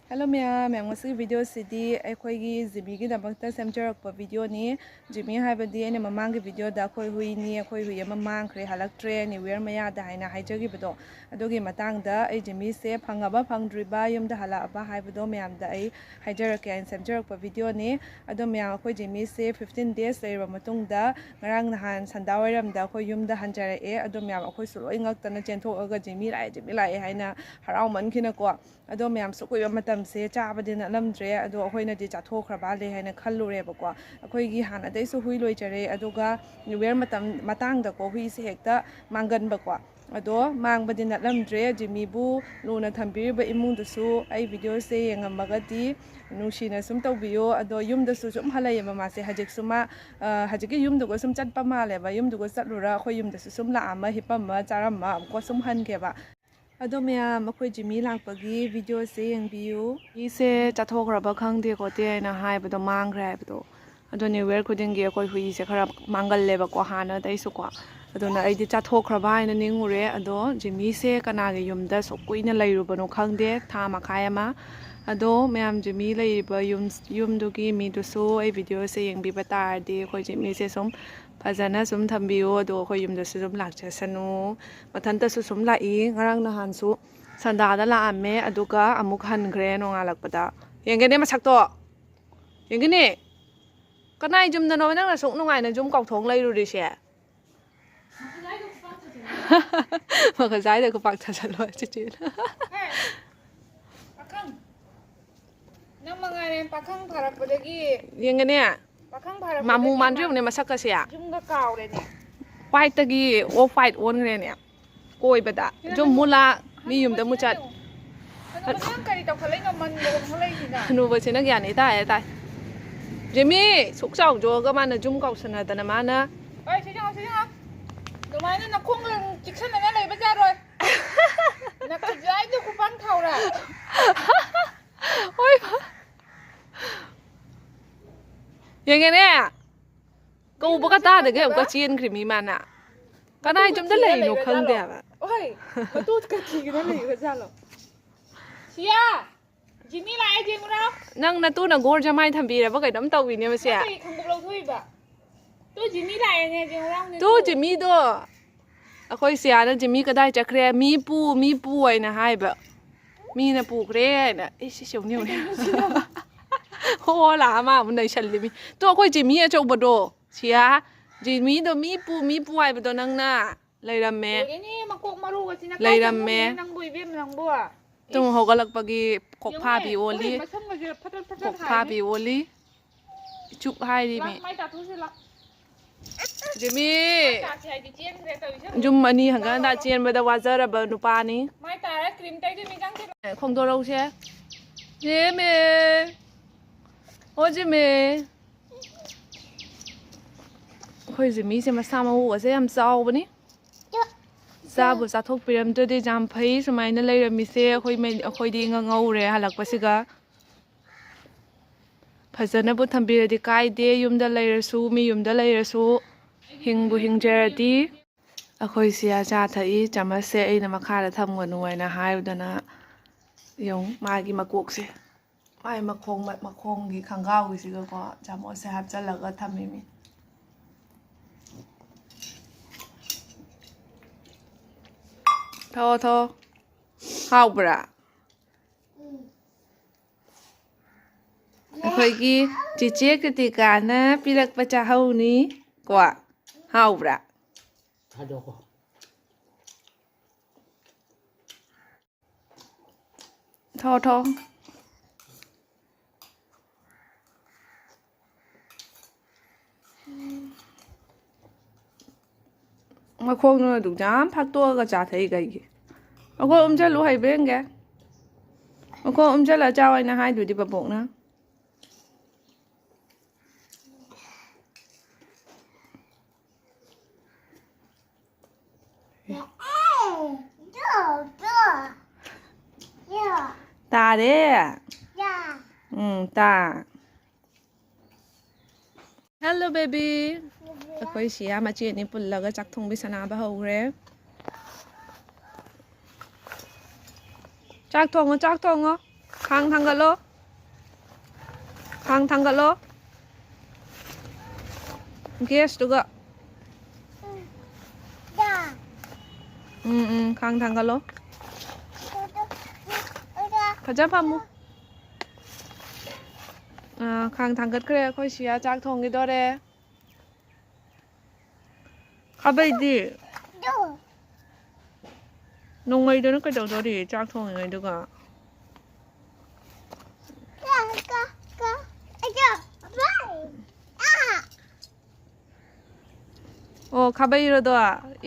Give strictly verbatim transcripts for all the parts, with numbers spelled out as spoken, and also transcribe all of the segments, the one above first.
Hello ꯃꯌꯥꯝ, ꯃꯌꯥꯝ, ꯉꯁꯤꯒꯤ ꯚꯤꯗꯤꯑꯣꯁꯤꯗꯤ ꯑꯩꯈꯣꯏꯒꯤ ꯖꯤꯃꯤꯒꯤꯗꯃꯛꯇ ꯁꯦꯝꯖꯔꯛꯄ ꯚꯤꯗꯤꯑꯣꯅꯤ꯫ ꯖꯤꯃꯤ ꯍꯥꯏꯕꯗꯤ ꯑꯩꯅ ꯃꯃꯥꯡꯒꯤ ꯚꯤꯗꯤꯑꯣꯗ ꯑꯩꯈꯣꯏ ꯍꯨꯏꯅꯤ, ꯑꯩꯈꯣꯏ ꯍꯨꯏ ꯑꯃ ꯃꯥꯡꯈ꯭ꯔꯦ, ꯍꯜꯂꯛꯇ꯭ꯔꯦ, New Year ꯃꯌꯥꯗ ꯍꯥꯏꯅ ꯍꯥꯏꯖꯈꯤꯕꯗꯣ, ꯑꯗꯨꯒꯤ ꯃꯇꯥꯡꯗ ꯑꯩ ꯖꯤꯃꯤꯁꯦ ꯐꯪꯉꯕ ꯐꯪꯗ꯭ꯔꯤꯕ, ꯌꯨꯝꯗ ꯍꯜꯂꯛꯑꯕ ꯍꯥꯏꯕꯗꯣ ꯃꯌꯥꯝꯗ ꯑꯩ ꯍꯥꯏꯖꯔꯛꯀꯦ ꯍꯥꯏꯅ ꯁꯦꯝꯖꯔꯛꯄ ꯚꯤꯗꯤꯑꯣꯅꯤ꯫ ꯑꯗꯣ ꯃꯌꯥꯝ, ꯑꯩꯈꯣꯏ ꯖꯤꯃꯤꯁꯦ fifteen days ꯂꯩꯔꯕ ꯃꯇꯨꯡꯗ ꯉꯔꯥꯡ ꯅꯍꯥꯟ ꯁꯟꯗꯥ ꯋꯥꯏꯔꯝꯗ ꯑꯩꯈꯣꯏ ꯌꯨꯝꯗ ꯍꯟꯖꯔꯛꯑꯦ꯫ ꯑꯗꯣ ꯃꯌꯥꯝ, ꯑꯩꯈꯣꯏꯁꯨ ꯂꯣꯏ ꯉꯛꯇꯅ ꯆꯦꯟꯊꯣꯛꯑꯒ ꯖꯤꯃꯤ ꯂꯥꯛꯑꯦ, ꯖꯤꯃꯤ ꯂꯥꯛꯑꯦ ꯍꯥꯏꯅ ꯍꯔꯥꯎꯃꯟꯈꯤꯅꯀꯣ꯫ ꯑꯗꯣ ꯃꯌꯥꯝ, ꯑꯁꯨꯛ ꯀꯨꯏꯕ ꯃꯇꯝꯁꯦ ꯆꯥꯕꯗꯤ ꯅꯠꯂꯝꯗ꯭ꯔꯦ, ꯑꯗꯣ ꯑꯩꯈꯣꯏꯅꯗꯤ ꯆꯥꯊꯣꯛꯈ꯭ꯔ ꯃꯥꯜꯂꯦ ꯍꯥꯏꯅ ꯈꯜꯂꯨꯔꯦꯕꯀꯣ꯫ ꯑꯩꯈꯣꯏꯒꯤ ꯍꯥꯟꯅꯗꯩꯁꯨ ꯍꯨꯏ ꯂꯣꯏꯖꯔꯦ, ꯑꯗꯨꯒ New Year ꯃꯇꯝ ꯃꯇꯥꯡꯗꯀꯣ ꯍꯨꯏꯁꯦ ꯍꯦꯛꯇ ꯃꯥꯡꯒꯟꯕꯀꯣ꯫ ꯑꯗꯣ ꯃꯥꯡꯕꯗꯤ ꯅꯠꯂꯝꯗ꯭ꯔꯦ꯫ ꯖꯤꯃꯤꯕꯨ ꯂꯨꯅ ꯊꯝꯕꯤꯔꯤꯕ ꯏꯃꯨꯡꯗꯨꯁꯨ ꯑꯩ ꯚꯤꯗꯤꯑꯣꯁꯦ ꯌꯦꯡꯉꯝꯃꯒꯗꯤ ꯅꯨꯡꯁꯤꯅ ꯁꯨꯝ ꯇꯧꯕꯤꯌꯣ꯫ ꯑꯗꯣ ꯌꯨꯝꯗꯁꯨ ꯁꯨꯝ ꯍꯜꯂꯛꯑꯦꯕ ꯃꯥꯁꯦ꯫ ꯍꯧꯖꯤꯛꯁꯨ ꯃꯥ, ꯑ, ꯍꯧꯖꯤꯛꯀꯤ ꯌꯨꯝꯗꯨꯒ ꯁꯨꯝ ꯆꯠꯄ ꯃꯥꯜꯂꯦꯕ꯫ ꯌꯨꯝꯗꯨꯒ ꯆꯠꯂꯨꯔ ꯑꯩꯈꯣꯏ ꯌꯨꯝꯗꯁꯨ ꯁꯨꯝ ꯂꯥꯛꯑꯝꯃ ꯍꯤꯞꯄꯝꯃ ꯆꯥꯔꯝꯃ ꯑꯃꯨꯛꯀ ꯁꯨꯝ ꯍꯟꯒꯦꯕ꯫ ꯑꯗꯣ ꯃꯌꯥꯝ, ꯑꯩꯈꯣꯏ ꯖꯤꯃꯤ ꯂꯥꯛꯄꯒꯤ ꯚꯤꯗꯤꯑꯣꯁꯦ ꯌꯦꯡꯕꯤꯌꯨ꯫ ꯃꯤꯁꯦ ꯆꯥꯊꯣꯛꯈ꯭ꯔꯕ ꯈꯪꯗꯦ ꯈꯣꯠꯇꯦ ꯍꯥꯏꯅ ꯍꯥꯏꯕꯗꯣ, ꯃꯥꯡꯈ꯭ꯔꯦ ꯍꯥꯏꯕꯗꯣ꯫ ꯑꯗꯣ New Year ꯈꯨꯗꯤꯡꯒꯤ ꯑꯩꯈꯣꯏ ꯍꯨꯏꯁꯦ ꯈꯔ ꯃꯥꯡꯒꯜꯂꯦꯕꯀꯣ, ꯍꯥꯟꯅꯗꯩꯁꯨꯀꯣ꯫ ꯑꯗꯨꯅ ꯑꯩꯗꯤ ꯆꯥꯊꯣꯛꯈ꯭ꯔꯕ ꯍꯥꯏꯅ ꯅꯤꯡꯉꯨꯔꯦ꯫ ꯑꯗꯣ ꯖꯤꯃꯤꯁꯦ ꯀꯅꯥꯒꯤ ꯌꯨꯝꯗ ꯑꯁꯨꯛ ꯀꯨꯏꯅ ꯂꯩꯔꯨꯕꯅꯣ ꯈꯪꯗꯦ, ꯊꯥ ꯃꯈꯥꯏ ꯑꯃ꯫ ꯑꯗꯣ ꯃꯌꯥꯝ, ꯖꯤꯃꯤ ꯂꯩꯔꯤꯕ ꯌꯨꯝ, ꯌꯨꯝꯗꯨꯒꯤ ꯃꯤꯗꯨꯁꯨ ꯑꯩ ꯚꯤꯗꯤꯑꯣꯁꯦ ꯌꯦꯡꯕꯤꯕ ꯇꯥꯔꯗꯤ ꯑꯩꯈꯣꯏ ꯖꯤꯃꯤꯁꯦ ꯁꯨꯝ ꯐꯖꯅ ꯁꯨꯝ ꯊꯝꯕꯤꯌꯨ꯫ ꯑꯗꯣ ꯑꯩꯈꯣꯏ ꯌꯨꯝꯗꯁꯨ ꯁꯨꯝ ꯂꯥꯛꯆꯁꯅꯨ꯫ ꯃꯊꯟꯇꯁꯨ ꯁꯨꯝ ꯂꯥꯛꯏ꯫ ꯉꯔꯥꯡ ꯅꯍꯥꯟꯁꯨ ꯁꯟꯗꯥꯗ ꯂꯥꯛꯑꯝꯃꯦ, ꯑꯗꯨꯒ ꯑꯃꯨꯛ ꯍꯟꯈ꯭ꯔꯦ ꯅꯣꯡꯉꯥꯜꯂꯛꯄꯗ꯫ ꯌꯦꯡꯒꯦꯅꯦ ꯃꯁꯛꯇꯣ, ꯌꯦꯡꯒꯦꯅꯦ꯫ ꯀꯅꯥꯏ ꯌꯨꯝꯗꯅꯣ ꯅꯪꯅ ꯁꯨꯛ ꯅꯨꯡꯉꯥꯏꯅ ꯌꯨꯝ ꯀꯥꯎꯊꯣꯛ ꯂꯩꯔꯨꯔꯤꯁꯦ? ꯃꯈꯖꯥꯏꯗ ꯈꯨꯄꯥꯛ ꯊꯥꯖꯜꯂꯣ ꯆꯤꯆꯦꯅ꯫ ꯍꯦ, ꯄꯥꯈꯪ, ꯅꯪ ꯃꯉꯥꯏꯔꯦ ꯄꯥꯈꯪ ꯐꯥꯔꯛꯄꯗꯒꯤ꯫ ꯌꯦꯡꯒꯅꯦ꯫ ꯄꯥꯈꯪ ꯐꯥꯔꯛꯄꯗꯒꯤ ꯃꯥꯃꯨ ꯃꯥꯟꯗ꯭ꯔꯤꯕꯅꯦ ꯃꯁꯛꯀꯁꯦ꯫ ꯌꯨꯝꯒ ꯀꯥꯎꯔꯦꯅꯦ꯫ Whiteꯇꯒꯤ off white ꯑꯣꯟꯈ꯭ꯔꯦꯅꯦ꯫ ꯀꯣꯏꯕꯗ꯫ ꯁꯤꯅ ꯁꯨꯝ ꯍꯅꯨ-, ꯃꯨꯂꯥ, ꯃꯤ ꯌꯨꯝꯗ ꯍꯅꯨꯕꯁꯤꯅ ꯃꯨꯆꯠ꯫ ꯌꯦꯡꯉꯨ꯫ ꯍꯅꯨꯕꯁꯤꯅ ꯀꯔꯤ ꯇꯧꯈꯠꯂꯛꯏꯅꯣ? ꯃꯟꯒ ꯍꯣꯡꯒꯠꯂꯛꯏꯁꯤꯅ꯫ ꯍꯅꯨꯕꯁꯤꯅ ꯒ꯭ꯌꯥꯟ ꯏꯇꯥ ꯇꯥꯏ꯫ ꯖꯦꯃꯤ, ꯁꯨꯛ ꯆꯥꯎ ꯖꯣꯛꯑꯒ ꯃꯥꯅ ꯌꯨꯝ ꯀꯥꯎꯁꯟꯅꯗꯅ ꯃꯥꯅ꯫ ꯑꯣꯏ, ꯁꯤ ꯌꯦꯡꯉꯣ, ꯁꯤ ꯌꯦꯡꯉꯣ꯫ ꯑꯗꯨꯃꯥꯏꯅ ꯅꯈꯣꯡꯒ ꯆꯤꯛꯁꯟꯅꯅ ꯂꯩꯕ ꯌꯥꯔꯣꯏ꯫ ꯅꯈꯨꯠ ꯌꯥꯏꯗꯣ ꯈꯨꯄꯥꯡ ꯊꯥꯎꯔꯥ? ꯍꯣꯏ꯫ ꯌꯦꯡꯉꯦꯅꯦ꯫ ꯀꯧꯕꯒ ꯇꯥꯗꯒꯩ ꯑꯃꯨꯛꯀ ꯆꯦꯟꯈ꯭ꯔꯦ ꯃꯤ ꯃꯥꯅ꯫ ꯀꯅꯥꯏ ꯌꯨꯝꯗ ꯂꯩꯔꯤꯅꯣ ꯈꯪꯗꯦ ꯍꯥꯏꯕ꯫ ꯍꯣꯏ, ꯃꯇꯨ ꯀꯛꯈꯤꯒꯅ ꯂꯩꯕ ꯖꯥꯠꯂꯣ? ꯁꯤꯌꯥ! ꯖꯤꯃꯤ ꯂꯥꯛꯑꯦ, ꯖꯦꯡꯉꯨꯔꯥꯎ꯫ ꯅꯪ ꯅꯇꯨꯅ ꯒꯣꯔ ꯖꯃꯥꯏ ꯊꯝꯕꯤꯔꯕ ꯀꯩꯅꯣꯝ ꯇꯧꯔꯤꯅꯦ ꯃꯁꯦ꯫ ꯅꯪ ꯀꯩ ꯈꯣꯡꯎꯞ ꯂꯧꯊꯣꯛꯏꯕ? ꯇꯨ ꯖꯤꯃꯤ ꯂꯥꯛꯑꯦꯅꯦ, ꯖꯦꯡꯉꯨꯔꯥꯎꯅꯦ ꯇꯨ ꯇꯨ꯫ ꯖꯤꯃꯤꯗꯣ ꯑꯩꯈꯣꯏ ꯁꯤꯌꯥꯅ ꯖꯤꯃꯤ ꯀꯗꯥꯏ ꯆꯠꯈ꯭ꯔꯦ? ꯃꯤ ꯄꯨ, ꯃꯤ ꯄꯨ ꯍꯥꯏꯅ ꯍꯥꯏꯕ꯫ ꯃꯤꯅ ꯄꯨꯈ꯭ꯔꯦ ꯍꯥꯏꯅ꯫ ꯑꯩ ꯁꯤ ꯁꯦ ꯌꯦꯡꯉꯨꯅꯦ, ꯌꯦꯡꯉꯨꯅꯦ꯫ ꯍꯣ ꯂꯥꯛꯑ ꯃꯥ ꯑꯃꯨꯛ ꯅꯩꯁꯜꯂꯤꯃꯤ꯫ ꯇꯨ ꯑꯩꯈꯣꯏ ꯖꯤꯃꯤ ꯑꯆꯧꯕꯗꯣ, ꯁꯤꯌꯥ, ꯖꯤꯃꯤꯗꯣ ꯃꯤ ꯄꯨ, ꯃꯤ ꯄꯨ ꯍꯥꯏꯕꯗꯣ ꯅꯪꯅ꯫ ꯂꯩꯔꯝꯃꯦ꯫ ꯂꯣꯏꯔꯦꯅꯦ, ꯃꯀꯣꯛ ꯃꯔꯨꯒꯁꯤꯅ ꯀꯥꯏ ꯂꯩꯔꯝꯃꯦ꯫ ꯆꯪꯉꯨꯒꯦ ꯅꯪꯕꯨ, ꯏꯕꯦꯝꯃ ꯅꯪꯕꯨ? ꯇꯨꯝ ꯏꯁ꯫ ꯍꯧꯒꯠꯂꯛꯄꯒꯤ ꯈꯣꯛꯐꯥꯕꯤ ꯌꯦꯡꯉꯨꯅꯦ, ꯑꯣꯜꯂꯤ꯫ ꯎꯔꯤ ꯃꯁꯝꯒꯁꯦ ꯐꯠꯇ꯭ꯔꯠ ꯐꯠꯇ꯭ꯔꯠ ꯈꯣꯛꯐꯥꯕꯤ ꯍꯥꯏꯅꯦ꯫ ꯑꯣꯜꯂꯤ꯫ ꯏꯆꯨꯛ ꯍꯥꯏꯔꯤꯃꯤ꯫ ꯂꯥꯛ, ꯃꯥꯏ ꯇꯥꯊꯣꯛꯎꯁꯤ ꯂꯥꯛ꯫ ꯖꯤꯃꯤ꯫ ꯃꯥꯏ ꯇꯥꯁꯤ ꯍꯥꯏꯗꯤ ꯆꯦꯟꯈ꯭ꯔꯦ ꯇꯧꯔꯤꯁꯦ꯫ ꯌꯨꯝ ꯑꯅꯤ ꯍꯪꯒꯠ ꯍꯟꯗ ꯆꯦꯟꯕꯗ ꯋꯥꯖꯔꯕ ꯅꯨꯄꯥꯅꯤ꯫ ꯃꯥꯏ ꯇꯥꯔ ꯀ꯭ꯔꯤꯝ ꯇꯩꯗꯣꯏ ꯃꯤ ꯆꯪꯗꯦ꯫ ꯈꯣꯡꯗꯣꯔꯧꯁꯦ꯫ ꯖꯤꯃꯤ꯫ ꯑꯣ ꯖꯤꯃꯤ꯫ ꯑꯩꯈꯣꯏ ꯖꯤꯃꯤꯁꯦ ꯃꯁꯥ ꯃꯎꯒꯁꯦ ꯌꯥꯝ ꯆꯥꯎꯕꯅꯤ꯫ ꯆꯥꯕꯨ ꯆꯥꯊꯣꯛꯄꯤꯔꯝꯗ꯭ꯔꯗꯤ ꯌꯥꯝ ꯐꯩ ꯁꯨꯃꯥꯏꯅ ꯂꯩꯔꯝꯃꯤꯁꯦ꯫ ꯑꯩꯈꯣꯏ ꯃꯩ-, ꯑꯩꯈꯣꯏꯗꯤ ꯉꯉꯧꯔꯦ ꯍꯜꯂꯛꯄꯁꯤꯒ꯫ ꯐꯖꯅꯕꯨ ꯊꯝꯕꯤꯔꯗꯤ ꯀꯥꯏꯗꯦ, ꯌꯨꯝꯗ ꯂꯩꯔꯁꯨ, ꯃꯤ ꯌꯨꯝꯗ ꯂꯩꯔꯁꯨ, ꯍꯤꯡꯕꯨ ꯍꯤꯡꯖꯔꯗꯤ꯫ ꯑꯩꯈꯣꯏ ꯁꯤꯌꯥ ꯆꯥ ꯊꯛꯏ, ꯆꯥꯃꯁꯁꯦ ꯑꯩꯅ ꯃꯈꯥꯗ ꯊꯝꯒꯅꯨ ꯍꯥꯏꯅ ꯍꯥꯏꯕꯗꯅ ꯌꯦꯡꯉꯨ ꯃꯥꯒꯤ ꯃꯀꯣꯛꯁꯦ꯫ ꯃꯥꯏ ꯃꯈꯣꯡ, ꯃꯈꯣꯡꯒꯤ ꯈꯪꯒꯥꯎꯒꯤꯁꯤꯒꯀꯣ ꯆꯥꯃꯁꯁꯦ ꯍꯥꯞꯆꯜꯂꯒ ꯊꯝꯃꯤꯃꯤ꯫ ꯊꯛꯑꯣ, ꯊꯛꯑꯣ꯫ ꯍꯥꯎꯕ꯭ꯔꯥ? ꯑꯩꯈꯣꯏꯒꯤ ꯆꯤꯆꯦ ꯀ꯭ꯔꯤꯇꯤꯀꯥꯅ ꯄꯤꯔꯛꯄ ꯆꯥꯍꯧꯅꯤ ꯀꯣ꯫ ꯍꯥꯎꯕ꯭ꯔꯥ? ꯊꯥꯗꯣꯛꯈꯣ꯫ ꯊꯣ, ꯊꯣ꯫ ꯃꯈꯣꯡꯗꯨꯅ ꯑꯗꯨꯛ ꯌꯥꯝ ꯐꯥꯛꯇꯣꯛꯑꯒ ꯆꯥꯊꯩ ꯀꯩꯒꯤ? ꯃꯈꯣꯡ ꯎꯝꯖꯜꯂꯨ ꯍꯩꯕ꯭ꯔꯥ ꯌꯦꯡꯒꯦ꯫ ꯃꯈꯣꯡ ꯎꯝꯖꯜꯂ ꯆꯥꯎ ꯍꯥꯏꯅ ꯍꯥꯏꯗꯨꯗꯤ ꯕꯕꯣꯛꯅ꯫ ꯇꯥꯔꯦ? ꯎꯝ, ꯇꯥ꯫ Hello, baby. ꯑꯩꯈꯣꯏ ꯁꯤꯌꯥ ꯃꯆꯦ ꯑꯅꯤ ꯄꯨꯜꯂꯒ ꯆꯥꯛ ꯊꯣꯡꯕꯤ ꯁꯥꯟꯅꯕ ꯍꯧꯈ꯭ꯔꯦ꯫ ꯆꯥꯛ ꯊꯣꯡꯉꯣ, ꯆꯥꯛ ꯊꯣꯡꯉꯣ꯫ ꯈꯥꯡ ꯊꯥꯡꯒꯠꯂꯣ꯫ ꯈꯥꯡ ꯊꯥꯡꯒꯠꯂꯣ꯫ ꯒ꯭ꯌꯥꯁꯇꯨꯒ꯫ ꯎꯝ, ꯎꯝ, ꯈꯥꯡ ꯊꯥꯡꯒꯠꯂꯣ꯫ ꯐꯖ ꯐꯝꯃꯨ꯫ ꯑꯥ, ꯈꯥꯡ ꯊꯥꯡꯒꯠꯈ꯭ꯔꯦ ꯑꯩꯈꯣꯏ ꯁꯤꯌꯥ, ꯆꯥꯛ ꯊꯣꯡꯈꯤꯗꯣꯔꯦ꯫ ꯈꯥꯕꯩꯗꯤ? ꯅꯣꯡꯃꯩꯗꯨꯅ ꯀꯩꯗꯧꯗꯣꯔꯤ ꯆꯥꯛ ꯊꯣꯡꯉꯤꯉꯩꯗꯨꯒ? ꯑꯣ, ꯈꯥꯕꯩꯔꯣꯗꯣ?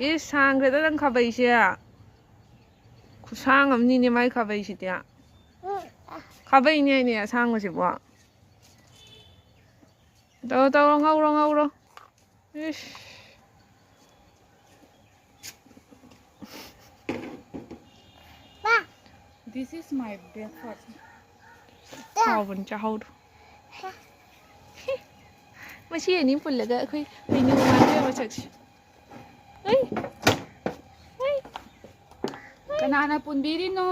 ꯏꯁ, ꯁꯥꯡꯈ꯭ꯔꯦꯗ ꯅꯪ ꯈꯥꯕꯩꯁꯦ꯫ ꯈꯨꯁꯥꯡ ꯑꯃꯅꯤꯅꯦ ꯃꯥꯏ ꯈꯥꯕꯩꯁꯤꯗꯤ꯫ ꯈꯥꯕꯩꯅꯦ ꯍꯥꯏꯅꯦ ꯑꯁꯥꯡꯕꯁꯤꯕꯣ꯫ ꯇꯧꯔꯣ, ꯇꯧꯔꯣ, ꯉꯧꯔꯣ, ꯉꯧꯔꯣ꯫ ꯏꯁ꯫ This is my breakfast. ꯍꯥꯎꯕꯅꯤ, ꯆꯥꯍꯧꯔꯣ꯫ ꯃꯁꯤ ꯑꯅꯤ ꯄꯨꯜꯂꯒ ꯑꯩꯈꯣꯏ ꯍꯩꯅꯧ ꯃꯥꯟꯕ ꯃꯁꯛꯁꯦ꯫ ꯑꯩ, ꯑꯩ, ꯑꯩ꯫ ꯀꯅꯥꯅ ꯄꯨꯟꯕꯤꯔꯤꯅꯣ?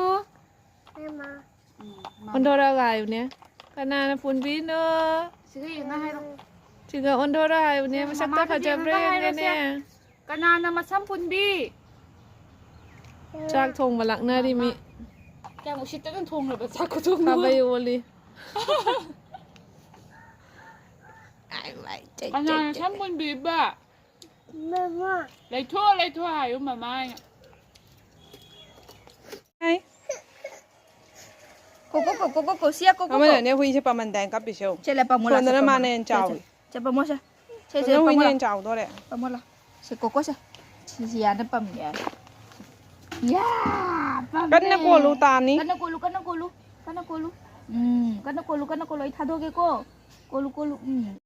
ꯎꯝ, ꯃꯥ꯫ ꯑꯣꯟꯊꯣꯔꯛꯑꯒ ꯍꯥꯏꯌꯨꯅꯦ꯫ ꯀꯅꯥꯅ ꯄꯨꯟꯕꯤꯔꯤꯅꯣ? ꯁꯤꯒ ꯌꯦꯡꯉ ꯍꯥꯏꯔꯣ꯫ ꯁꯤꯒ ꯑꯣꯟꯊꯣꯔꯛꯑ ꯍꯥꯏꯌꯨꯅꯦ꯫ ꯁꯦ, ꯃꯁꯛꯇ ꯃꯃꯥꯗ ꯐꯖꯕ꯭ꯔꯥ ꯌꯦꯡꯉꯒ ꯍꯥꯏꯔꯣ, ꯌꯦꯡꯒꯦꯅꯦ꯫ ꯁꯦ꯫ ꯀꯅꯥꯅ ꯃꯁꯝ ꯄꯨꯟꯕꯤ? ꯆꯥꯛ ꯊꯣꯡꯕ ꯂꯥꯛꯅꯔꯤ ꯃꯤ꯫ ꯃꯃꯥ꯫ ꯀꯌꯥꯝ ꯎꯁꯤꯠꯇꯅ ꯊꯣꯡꯂꯕ ꯆꯥꯛ ꯈꯨꯊꯣꯡꯗꯣ? ꯈꯥꯕꯩ ꯑꯣꯜꯂꯤ꯫ ꯀꯅꯥꯅ ꯁꯝ ꯄꯨꯟꯕꯤꯕ? ꯃꯃꯥ꯫ ꯂꯩꯊꯣꯛ, ꯂꯩꯊꯣꯛ ꯍꯥꯏꯌꯨ ꯃꯃꯥ ꯍꯥꯏꯅ꯫ ꯍꯥꯏ꯫ ꯀꯣ, ꯀꯣ, ꯀꯣ, ꯀꯣ, ꯀꯣ, ꯀꯣ, ꯁꯤꯌꯥ, ꯀꯣ, ꯀꯣ, ꯀꯣ꯫ ꯑꯃꯅꯅꯦ ꯍꯨꯏꯁꯦ ꯄꯥꯝꯃꯟꯗꯦ ꯍꯥꯏꯅ ꯀꯞꯄꯤꯁꯦ ꯌꯦꯡꯉꯨ꯫ ꯁꯦ, ꯂꯦꯞꯄꯝꯃꯣ, ꯂꯥꯛꯑꯣ, ꯁꯣꯝꯗꯅ ꯁꯦ, ꯃꯥꯅ ꯄꯥꯝꯃꯣ꯫ ꯍꯦꯟꯅ ꯁꯦ, ꯁꯦ, ꯆꯥꯎꯏ꯫ ꯁꯦ, ꯄꯥꯝꯃꯣ, ꯁꯦ꯫ ꯁꯦ, ꯁꯦ, ꯁꯣꯝꯗꯅ ꯍꯨꯏꯅ ꯄꯥꯝꯃꯣ, ꯂꯥꯛꯑꯣ꯫ ꯍꯦꯟꯅ ꯆꯥꯎꯗꯣꯔꯦ꯫ ꯄꯥꯝꯃꯣ, ꯂꯥꯛꯑꯣ꯫ ꯁꯦ, ꯀꯣ, ꯀꯣ, ꯁꯦ꯫ ꯁꯤ, ꯁꯤ ꯌꯥꯗ ꯄꯥꯝꯃꯦ, ꯌꯥꯔꯦ꯫ ꯌꯥ, ꯄꯥꯝꯃꯦ꯫ ꯀꯟꯅ ꯀꯣꯜꯂꯨ, ꯇꯥꯅꯤ꯫ ꯀꯟꯅ ꯀꯣꯜꯂꯨ, ꯀꯟꯅ ꯀꯣꯜꯂꯨ, ꯀꯟꯅ ꯀꯣꯜꯂꯨ꯫ ꯎꯝ, ꯀꯟꯅ ꯀꯣꯜꯂꯨ, ꯀꯟꯅ ꯀꯣꯜꯂꯨ, ꯑꯩ ꯊꯥꯗꯣꯛꯑꯒꯦꯀꯣ꯫ ꯀꯣꯜꯂꯨ, ꯀꯣꯜꯂꯨ, ꯎꯝ꯫